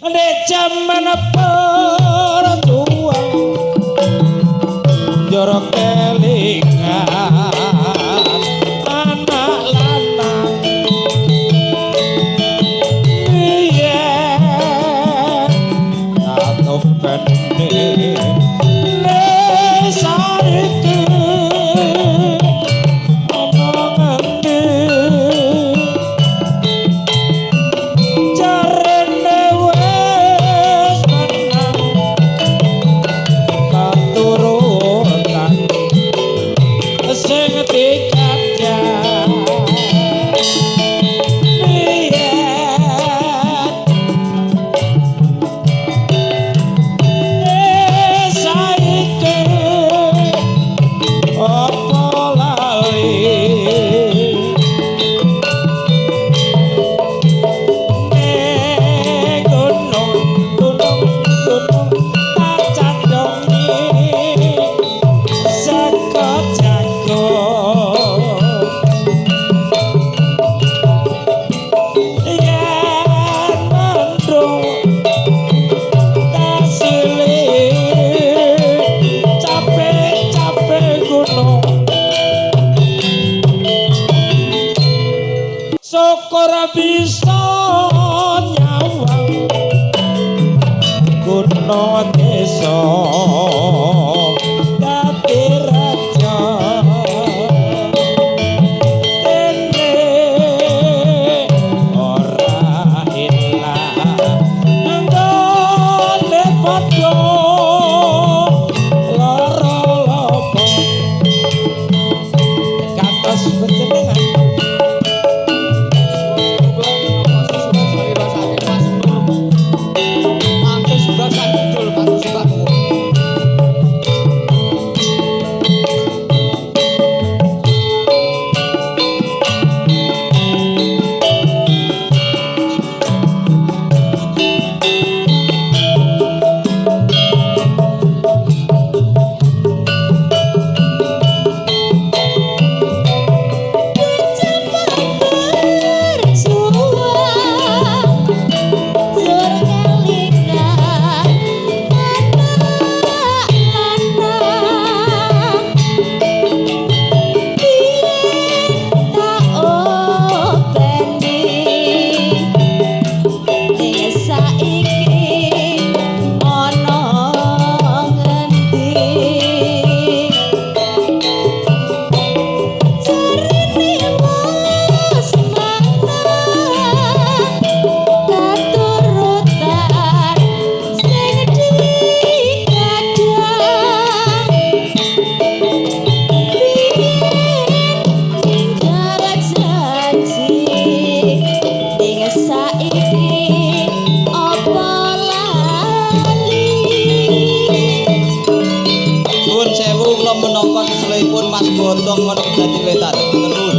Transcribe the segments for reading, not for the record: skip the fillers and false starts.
Nek jaman perjuang njoro kelingan anak lanang biyen atau bende saiki ana ngendi jarene wis menang katurutan sing dikajak biyen saiki apa lali ning gunung gunung gunung tak candongi saka jago yen mendung tasile capek-capek gunung syukur bisa nyawang gunung desa dadi raja dene ora ilang nggone padha lara lopo kados panjenengan. Nuwun sewu kula menangka keselipun Mas Bodong wonten Dadi Wetan. Nuwun.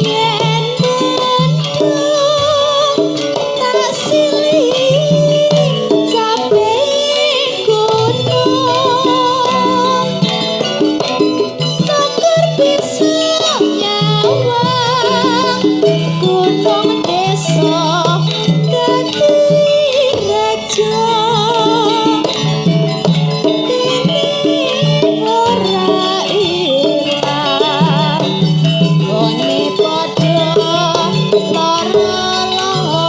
Yen mendung tak silih capek gunung syukur bisa nyawang gunung desa dadi raja dene ora ilang gone padha lara lopo.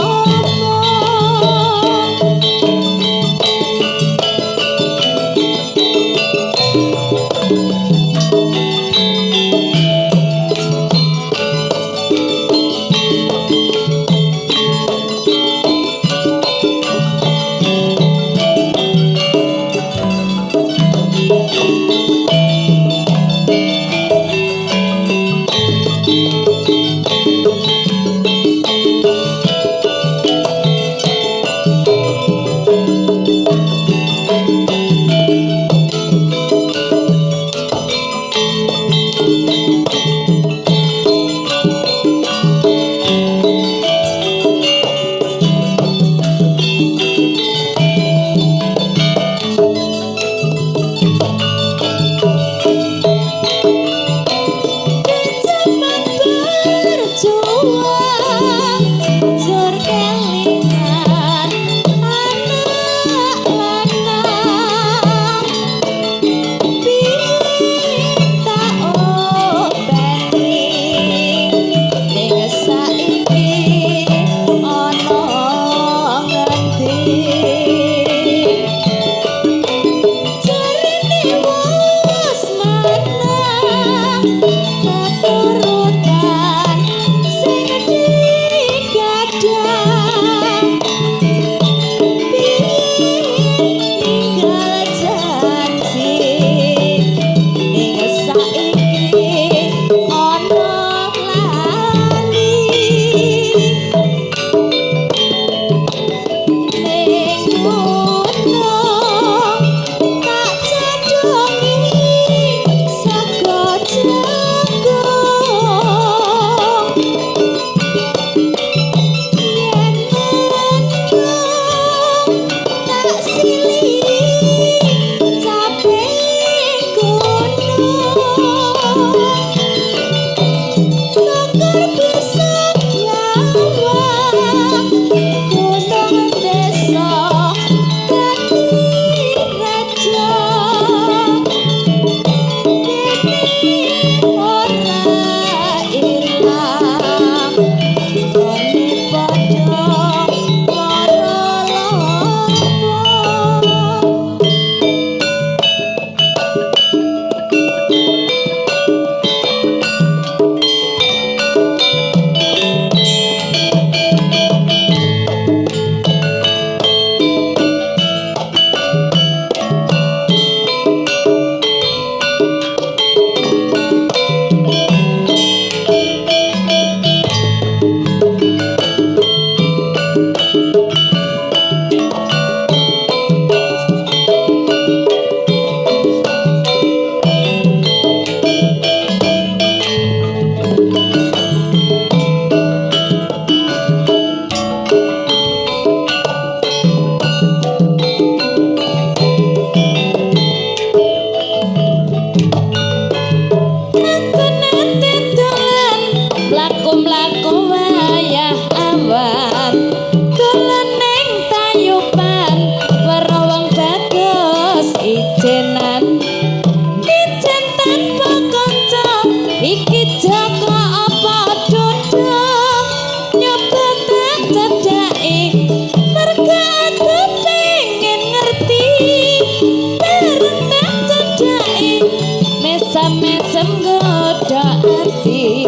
Mesem nggodha ati,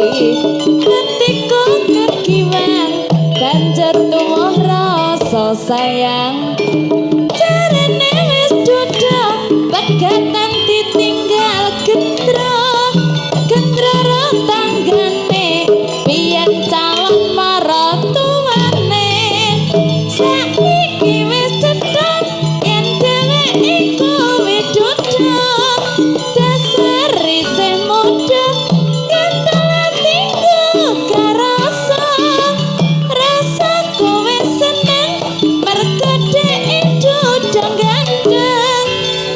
atiku kekiwan banjur tuwuh rasa sayang. Jarene wis duda pegatan ditinggal gendro, gendro tanggane biyen calon maratuwane. Saiki wis cetha yen dheweke iku widuda, dasar isih muda ganteng atiku karasa. Rasaku wis seneng mergo dhek duda ganteng,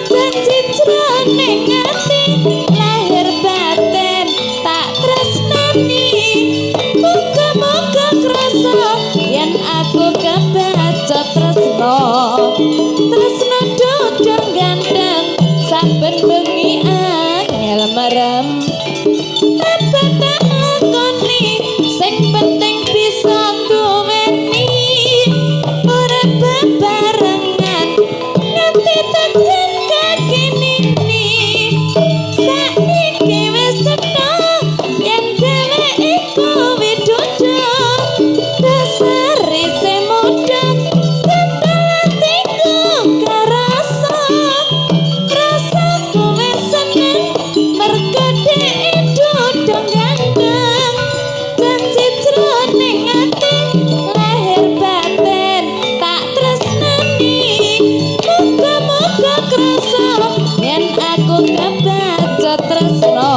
janji jroning ati lahir batin tak tresnani. Muga-muga krasa yen aku kebaca tresno, tresno duda ganteng saben bengi angel merem. Apa tak lakoni sing penting bisa duweni, ora bebarengan nganti tekan kakinini. Saiki wis cetha yen dheweke iku widuda, dasar isih muda ganteng atiku karasa. Rasaku wis seneng mergo dhek duda ganteng, janji jroning ati lahir batin tak tresnani. Muga-muga krasa yen aku kebaca tresno.